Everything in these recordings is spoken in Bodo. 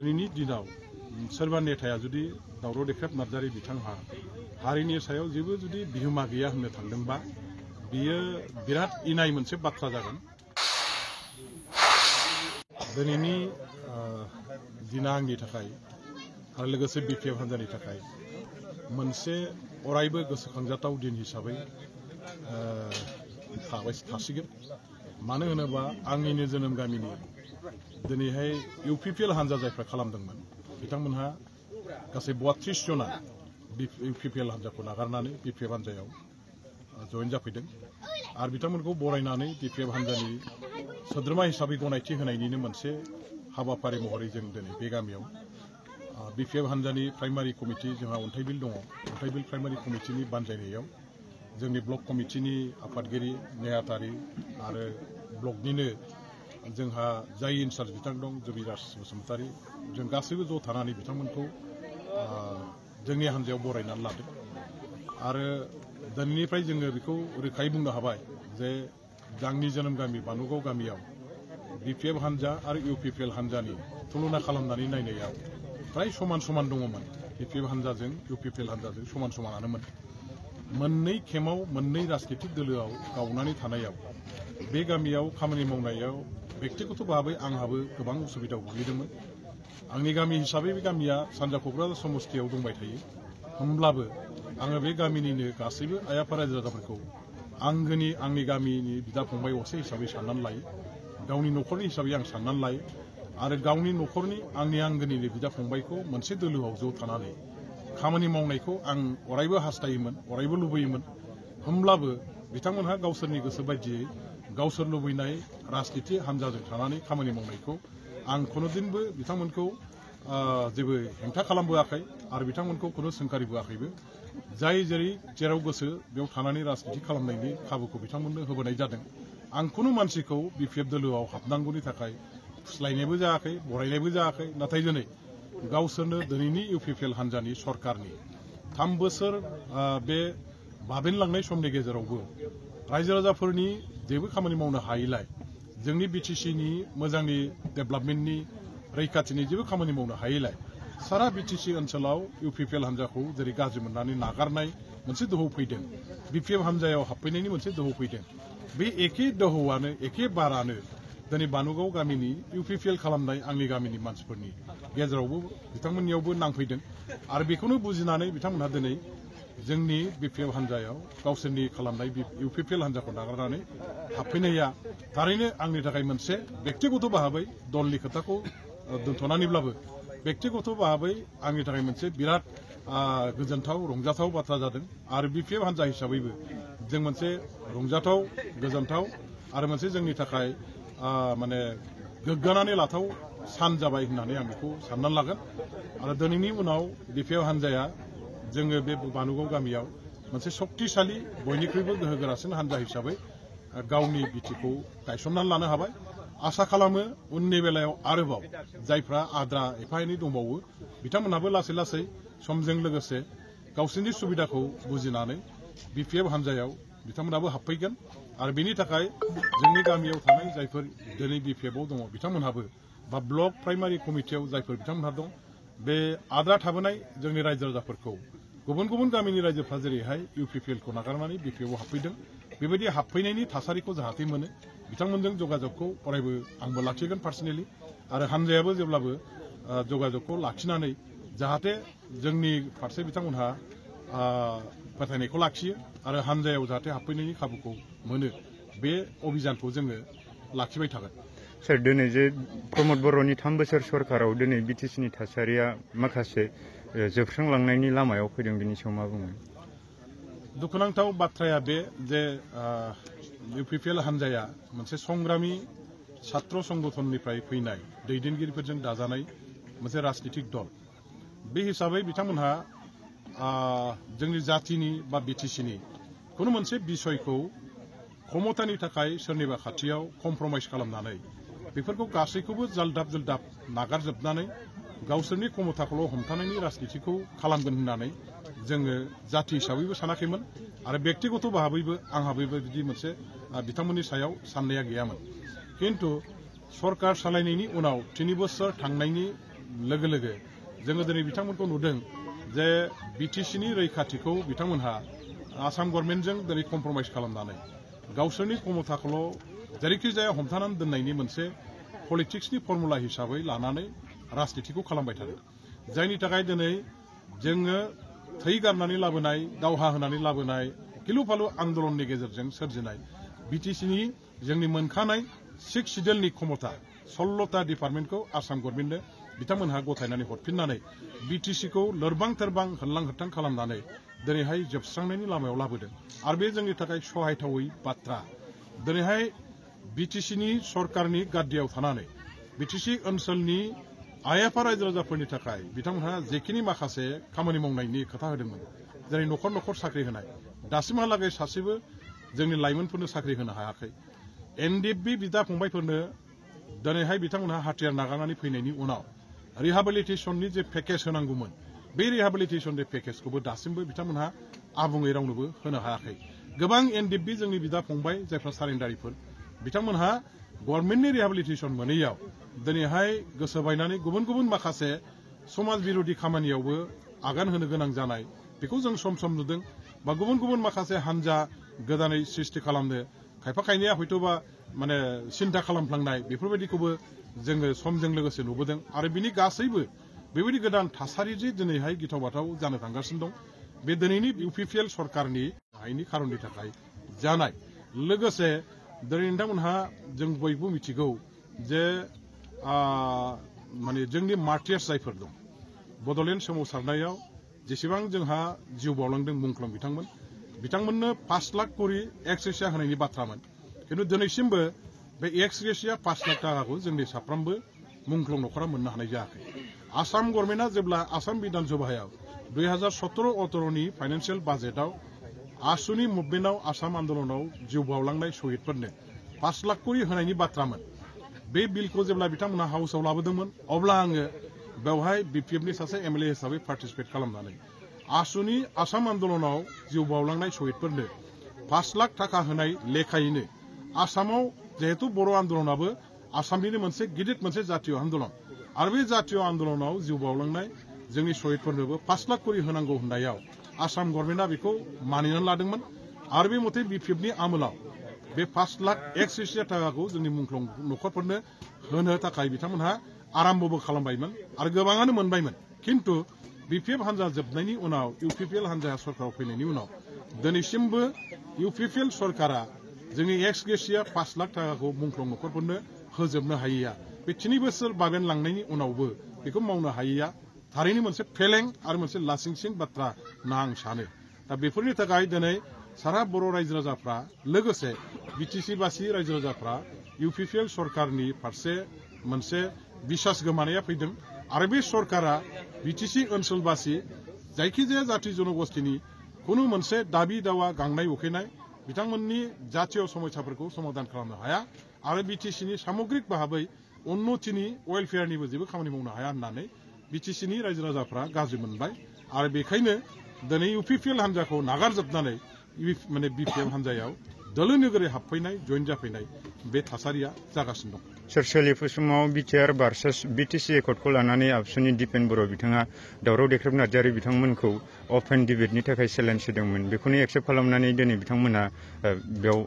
दिनैनि दिनाव सोरबा नेताया जुदि दावराव देख्रेब नार्जारि बिथांहा हारिनि सायाव जेबो जुदि बिहोमा गैया होननो थांदोंबा बियो बिराद इनाय मोनसे बाथ्रा जागोन। दिनैनि दिना आंनि थाखाय आरो लोगोसे बिपिएफ हान्जानि थाखाय मोनसे अरायबो गोसोखांजाथाव दिन हिसाबै थासिगोन। मानो होनोबा आंनिनो जोनोम गामिनि दिनैहाय इउपिपिएल हान्जा जायफ्रा खालामदोंमोन बिथांमोनहा गासै 32 जना इउपिपिएल हान्जाखौ नागारनानै बिपिएफ हान्जायाव जयेन जाफैदों आरो बिथांमोनखौ बरायनानै बिपिएफ हान्जानि सोद्रोमा हिसाबै गनायथि होनायनिनो मोनसे हाबाफारि महरै जों दिनै बे गामियाव बिपिएफ हान्जानि प्राइमारि कमिटि जोंहा अन्थाइबिल दङ। अन्थाइबिल प्राइमारि कमिटिनि बानजायनायाव जोंनि ब्लक कमिटिनि आफादगिरि नेहाथारि आरो ब्लकनिनो जोंहा जाय इनचार्ज बिथां दं जुबिराज बसुमतारी जों गासैबो ज' थानानै बिथांमोनखौ जोंनि हान्जायाव बरायनानै लादों आरो दिनैनिफ्राय जोङो बेखौ रोखायै बुंनो हाबाय जे जोंनि जोनोम गामि बानुगाव गामियाव बिपिएफ हान्जा आरो इउपिपिएल हान्जानि तुलना खालामनानै नायनायाव फ्राय समान समान दङमोन। बिपिएफ हान्जाजों इउपिपिएल हान्जाजों समान समानानोमोन। मोननै खेमाव मोननै राजनीतिक दोलोआव गावनानै थानायाव बे गामियाव खामानि मावनायाव बेक्तिगत भाबै आंहाबो गोबां उसुबिदायाव गोग्लैदोंमोन। आंनि गामि हिसाबै बे गामिया सानजा क'क्राझार समस्तियाव दंबाय थायो। होमब्लाबो आङो बे गामिनिनो गासैबो आइ आफा रायजो राजाफोरखौ आंनि गामिनि बिदा फंबाय असे हिसाबै साननानै लायो। गावनि न'खरनि हिसाबै आं साननानै लायो आरो गावनि न'खरनि आंनि आंगोनिनो बिदा फंबायखौ मोनसे दोलोआव ज' थानानै खामानि मावनायखौ आं अरायबो हास्थायोमोन, अरायबो लुबैयोमोन। होमब्लाबो बिथांमोनहा गावसोरनि गोसो बायदियै गावसोर लुबैनाय राजनीति हान्जाजों थानानै खामानि मावनायखौ आं खुनुदिनबो बिथांमोनखौ जेबो हेंथा खालामबोआखै आरो बिथांमोनखौ खुनु सोंखारिबोआखैबो। जाय जेरै जेराव गोसो बेयाव थानानै राजनीति खालामनायनि खाबुखौ बिथांमोननो होबोनाय जादों। आं खुनु मानसिखौ बिपिएफ दोलोआव हाबनांगौनि थाखाय फुस्लायनायबो जायाखै, बरायनायबो जायाखै। नाथाय दिनै गावसोरनो दिनैनि इउपिपिएल हान्जानि सरकारनि 3 बोसोर बे बाबेनलांनाय समनि गेजेरावबो रायजो राजाफोरनि जेबो खामानि मावनो हायैलाय जोंनि बिटिसिनि मोजांनि डेभेलपमेन्टनि रैखाथिनि जेबो खामानि मावनो हायैलाय सारा बिटिसि ओनसोलाव इउपिपिएल हान्जाखौ जेरै गाज्रि मोननानै नागारनाय मोनसे दोहौ फैदों, बिपिएफ हान्जायाव हाबफैनायनि मोनसे दोहौ फैदों। बे एखे दोहौआनो एखे बारानो दिनै बानुगाव गामिनि इउपिपिएल खालामनाय आंनि गामिनि मानसिफोरनि गेजेरावबो बिथांमोननियावबो नांफैदों आरो बेखौनो बुजिनानै बिथांमोनहा दिनै जोंनि बिपिएफ हान्जायाव गावसोरनि खालामनाय इउपिपिएल हान्जाखौ नागारनानै हाबफैनाया थारैनो आंनि थाखाय मोनसे बेक्तिगत भाबै दलनि खोथाखौ दोनथ'नानैब्लाबो बेक्तिगत भाबै आंनि थाखाय मोनसे बिराद गोजोनथाव रंजाथाव बाथ्रा जादों आरो बिपिएफ हान्जा हिसाबैबो जों मोनसे रंजाथाव गोजोनथाव आरो मोनसे जोंनि थाखाय माने गोग्गानानै लाथाव सान जाबाय होननानै आं बेखौ साननानै लागोन आरो दिनैनि उनाव बिपिएफ हान्जाया जोङो बे बानुगाव गामियाव मोनसे शक्तिशाली बयनिख्रुइबो गोहोगोरासिन हान्जा हिसाबै गावनि बिटिखौ गायसननानै लानो हाबाय। आसा खालामो उननि बेलायाव आरोबाव जायफ्रा आद्रा एफा एनै दंबावो बिथांमोनहाबो लासै लासै समजों लोगोसे गावसोरनि सुबिदाखौ बुजिनानै बिपिएफ हान्जायाव बिथांमोनहाबो हाबफैगोन आरो बेनि थाखाय जोंनि गामियाव थानाय जायफोर दिनै बिपिएफआव दङ बिथांमोनहाबो बा ब्लक प्राइमारि कमिटियाव जायफोर बिथांमोनहा दं बे आद्रा थाबोनाय जोंनि रायजो राजाफोरखौ गुबुन गुबुन गामिनि रायजोफ्रा जेरैहाय इउपिपिएलखौ नागारनानै बिपिएफआव हाबफैदों बेबायदि हाबफैनायनि थासारिखौ जाहाथे मोनो बिथांमोनजों जगाजगखौ अरायबो आंबो लाखिगोन पार्सनेलि आरो हान्जायाबो जेब्लाबो जगाजगखौ लाखिनानै जाहाथे जोंनि फारसे बिथांमोनहा फोथायनायखौ लाखियो आरो हान्जायाव जाहाथे हाबफैनायनि खाबुखौ मोनो बे अभियानखौ जोङो लाखिबाय थागोन। सार दिनै जे प्रमद बर'नि 3 बोसोर सरकाराव दिनै बिटिसिनि थासारिया माखासे जोबस्रांलांनायनि लामायाव फैदों बिनि सायाव मा बुङो? दुखुनांथाव बाथ्राया बे जे इउपिपिएल हान्जाया मोनसे संग्रामि छात्र संगठननिफ्राय फैनाय दैदेनगिरिफोरजों दाजानाय मोनसे राजनीतिक दल। बे हिसाबै बिथांमोनहा जोंनि जातिनि बा बिटिसिनि खुनु मोनसे बिसयखौ क्षमतानि थाखाय सोरनिबा खाथियाव कमप्रमाइज खालामनानै बेफोरखौ गासैखौबो जालदाब जुलदाब नागारजोबनानै गावसोरनि क्षमताखौल' हमथानायनि राजनीतिखौ खालामगोन होननानै जोङो जाति हिसाबैबो सानाखैमोन आरो बेक्तिगत भाबैबो आंहाबो बिदि मोनसे बिथांमोननि सायाव साननाया गैयामोन। किन्तु सरकार सालायनायनि उनाव 3 बोसोर थांनायनि लोगो लोगो जोङो दिनै बिथांमोनखौ नुदों जे बिटिसिनि रैखाथिखौ बिथांमोनहा आसाम गभर्नमेन्टजों दिनै कमप्रमाइज खालामनानै गावसोरनि क्षमताखौल' जेरैखि जाया हमथानानै दोननायनि मोनसे पलिटिक्सनि फर्मुला हिसाबै लानानै राजनितिखौ खालामबाय थादों जायनि थाखाय दिनै जोङो थै गारनानै लाबोनाय दावहा होनानै लाबोनाय गिलु फालु आन्दलननि गेजेरजों सोरजिनाय बिटिसिनि जोंनि मोनखानाय 6 सिडिउलनि क्षमता 16टा डिपार्टमेन्टखौ आसाम गभर्नमेन्टनो बिथांमोनहा गथायनानै हरफिननानै बिटिसिखौ लोरबां थोरबां होनलां होथां खालामनानै दिनैहाय जोबस्रांनायनि लामायाव लाबोदों आरो बे जोंनि थाखाय सहायथावै बाथ्रा दिनैहाय बिटिसिनि सरकारनि गाद्दियाव थानानै बिटिसि ओनसोलनि आइएफआ रायजो राजाफोरनि थाखाय बिथांमोनहा जेखिनि माखासे खामानि मावनायनि खोथा होदोंमोन जेरै न'खर न'खर साख्रि होनाय दासिमहालागै सासेबो जोंनि लाइमोनफोरनो साख्रि होनो हायाखै एनडिएफबि बिदा फंबायफोरनो दिनैहाय बिथांमोनहा हाथियार नागारनानै फैनायनि उनाव रिहाबिलिटेसननि जे पेकेज होनांगौमोन बे रिहाबिलिटेसननि पेकेजखौबो दासिमबो बिथांमोनहा आबुङै रावनोबो होनो हायाखै गोबां एनडिएफबि जोंनि बिदा फंबाय जायफ्रा सारेन्डारिफोर बिथांमोनहा गभर्नमेन्टनि रिहाबिलिटेसन मोनैयाव दिनैहाय गोसो बायनानै गुबुन गुबुन माखासे समाज बिरोधी खामानियावबो आगान होनो गोनां जानाय बेखौ जों सम सम नुदों बा गुबुन गुबुन माखासे हानजा गोदानै सृष्टि खालामनो खायफा खायनैया हयथ'बा माने सिन्था खालामफ्लांनाय बेफोरबायदिखौबो जोङो समजों लोगोसे नुबोदों आरो बिनि गासैबो बेबायदि गोदान थासारि जे दिनैहाय गिथाव बाथाव जानो थांगासिनो दं बे दिनैनि इउपिपिएल सरकारनि गाहायनि खारननि थाखाय जानाय लोगोसे दिनै नोंथांमोनहा जों बयबो मिथिगौ जे माने जोंनि मार्टियार्स जायफोर दं बड'लेण्ड सोमावसारनायाव जेसेबां जोंहा जिउ बावलांदों मुंख्लं बिथांमोननो 5 लाख करि एक्स ग्रेसिया होनायनि बाथ्रामोन खिन्थु दिनैसिमबो बे एक्स ग्रेसिया 5 लाख थाखाखौ जोंनि साफ्रोमबो मुंख्लं न'खरा मोननो हानाय जायाखै आसाम गभर्नमेन्टआ जेब्ला आसाम बिधान सभायाव 2017-18नि फाइनान्सियेल बाजेटआव आसुनि मुभमेन्टआव आसाम आन्दलनाव जिउ बावलांनाय शहीदफोरनो 5 लाख करि होनायनि बाथ्रामोन बे बिलखौ जेब्ला बिथांमोना हाउसआव लाबोदोंमोन अब्ला आङो बेवहाय बिपिएफनि सासे एमएलए हिसाबै पार्टिसिपेट खालामनानै आसुनि आसाम आन्दलनाव जिउ बावलांनाय शहीदफोरनो 5 लाख थाखा होनाय लेखायैनो आसामाव जिहेतु बर' आन्दलनाबो आसामनिनो मोनसे गिदिर मोनसे जातीय आन्दलन आरो बे जातीय आन्दलनाव जिउ बावलांनाय जोंनि शहीदफोरनोबो 5 लाख करि होनांगौ होननायाव आसाम गभर्नमेन्टआ बेखौ मानिनानै लादोंमोन आरो बे मथे बिपिएफनि आमोलाव बे 5 लाख एक्स ग्रेसिया थाखाखौ जोंनि मुंख्लं न'खरफोरनो होनो थाखाय बिथांमोनहा आराम्भबो खालामबायमोन आरो गोबाङानो मोनबायमोन खिन्थु बिपिएफ हान्जा जोबनायनि उनाव इउपिपिएल हान्जाया सरकाराव फैनायनि उनाव दिनैसिमबो इउपिपिएल सरकारा जोंनि एक्स ग्रेसिया 5 लाख थाखाखौ मुंख्लं न'खरफोरनो होजोबनो हायैया बे 3 बोसोर बाबेनलांनायनि उनावबो बेखौ मावनो हायैया थारैनो मोनसे फेलें आरो मोनसे लासिंसिं बाथ्रा होनना आं सानो दा बेफोरनि थाखाय दिनै सारा बर' रायजो राजाफ्रा लोगोसे बिटिसिबासि रायजो राजाफ्रा इउपिपिएल सरकारनि फारसे मोनसे बिसास गोमानाया फैदों आरो बे सरकारा बिटिसि ओनसोलबासि जायखिजाया जाति जनगोष्ठीनि खुनु मोनसे दाबि दावा गांनाय उखैनाय बिथांमोननि जातीय समस्याफोरखौ समाधान खालामनो हाया आरो बिटिसिनि सामग्रिक भाबै उन्नतिनि वेलफेयारनिबो जेबो खामानि मावनो हाया होननानै बिटिसिनि रायजो राजाफ्रा गाज्रि मोनबाय आरो बेखायनो दिनै इउपिपिएल हान्जाखौ नागारजोबनानै माने बिपिएफ हान्जायाव दोलो नोगोरै हाबफैनाय जइन जाफैनाय बे थासारिया जागासिनो दं सोर सोलिफु समाव बिटिआर भार्सास बिटिसि एकर्डखौ लानानै आबसुनि दिपेन बर' बिथाङा दावराव देख्रेब नार्जारि बिथांमोनखौ अपेन डिबेटनि थाखाय चेलेन्ज होदोंमोन बेखौनो एक्सेप्ट खालामनानै दिनै बिथांमोना बेयाव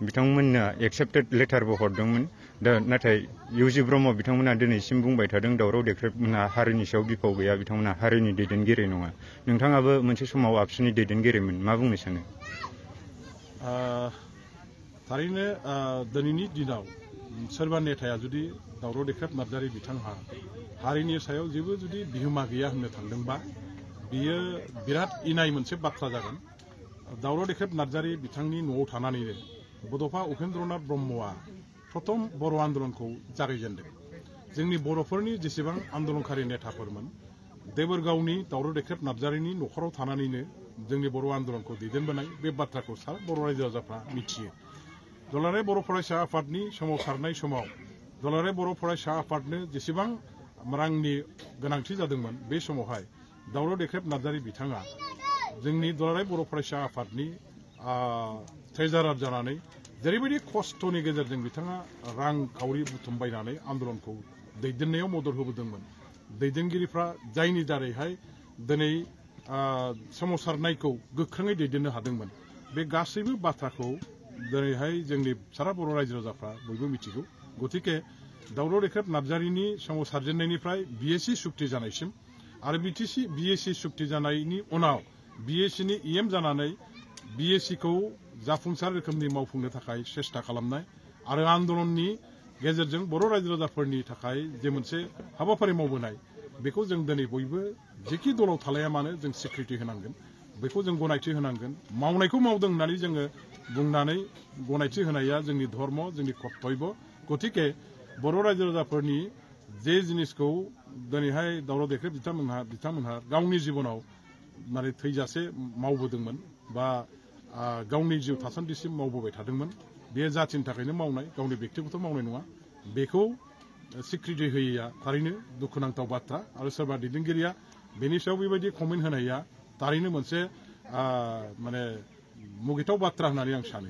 बिथांमोननो एक्सेप्टेड लेटारबो हरदोंमोन दा नाथाय इउजि ब्रह्म बिथांमोना दिनैसिम बुंबाय थादों दावराव देख्रेबमोनहा हारिनि सायाव बिफाव गैया बिथांमोना हारिनि दैदेनगिरि नङा नोंथाङाबो मोनसे समाव आबसुनि दैदेनगिरिमोन मा बुंनो सानो थारैनो दिनैनि दिनाव सोरबा नेताया जुदि दावराव देख्रेब नार्जारि बिथांहा हारिनि सायाव जेबो जुदि बिहोमा गैया होननो थांदोंबा बियो बिराद इनाय मोनसे बाथ्रा जागोन दावराव देख्रेब नार्जारि बिथांनि न'आव थानानैनो बड'फा उपेन्द्रनाथ ब्रह्मआ प्रथम बर' आन्दलनखौ जागायजेनदों जोंनि बर'फोरनि जेसेबां आन्दलनकारि नेताफोरमोन देबोरगावनि दावराव देख्रेब नार्जारिनि न'खराव थानानैनो जोंनि बर' आन्दलनखौ दैदेनबोनाय बे बाथ्राखौ सारा बर' रायजो राजाफ्रा मिथियो दुलाराय बर' फरायसा आफादनि सोमावसारनाय समाव दुलाराय बर' फरायसा आफादनो जेसेबां रांनि गोनांथि जादोंमोन बे समावहाय दावराव देख्रेब नार्जारि बिथाङा जोंनि दुलाराय बर' फरायसा आफादनि ट्रेजारार जानानै जेरैबायदि खस्थ'नि गेजेरजों बिथाङा रांखावरि बुथुमबायनानै आन्दलनखौ दैदेननायाव मदद होबोदोंमोन दैदेनगिरिफ्रा जायनि दारैहाय दिनै सोमावसारनायखौ गोख्रोङै दैदेननो हादोंमोन बे गासैबो बाथ्राखौ दिनैहाय जोंनि सारा बर' रायजो राजाफ्रा बयबो मिथिगौ गतिके दावराव देख्रेब नार्जारिनि सोमावसारजेननायनिफ्राय BSc सुक्ति जानायसिम आरो BSc सुक्ति जानायनि उनाव BScनि EM जानानै BScखौ जाफुंसार रोखोमनि मावफुंनो थाखाय सेस्था खालामनाय आरो आन्दलननि गेजेरजों बर' रायजो राजाफोरनि थाखाय जे मोनसे हाबाफारि मावबोनाय बेखौ जों दिनै बयबो जेखि दलाव थालाया मानो जों स्वीकृति होनांगोन बेखौ जों गनायथि होनांगोन मावनायखौ मावदों होननानै जोङो बुंनानै गनायथि होनाया जोंनि धर्म जोंनि कर्तव्य गतिके बर' रायजो राजाफोरनि जे जिनिसखौ दिनैहाय दावराव देख्रेब बिथांमोनहा गावनि जिबनाव माने थैजासे मावबोदोंमोन बा गावनि जिउ थासान्दिसिम मावबोबाय थादोंमोन बे जाथिनि थाखायनो मावनाय गावनि बेक्तिगत मावनाय नङा बेखौ स्वीकृति होयैया थारैनो दुखुनांथाव बाथ्रा आरो सोरबा दैदेनगिरिया बेनि सायाव बेबायदि कमेन्ट होनाया थारैनो मोनसे माने मुगैथाव बाथ्रा होननानै आं सानो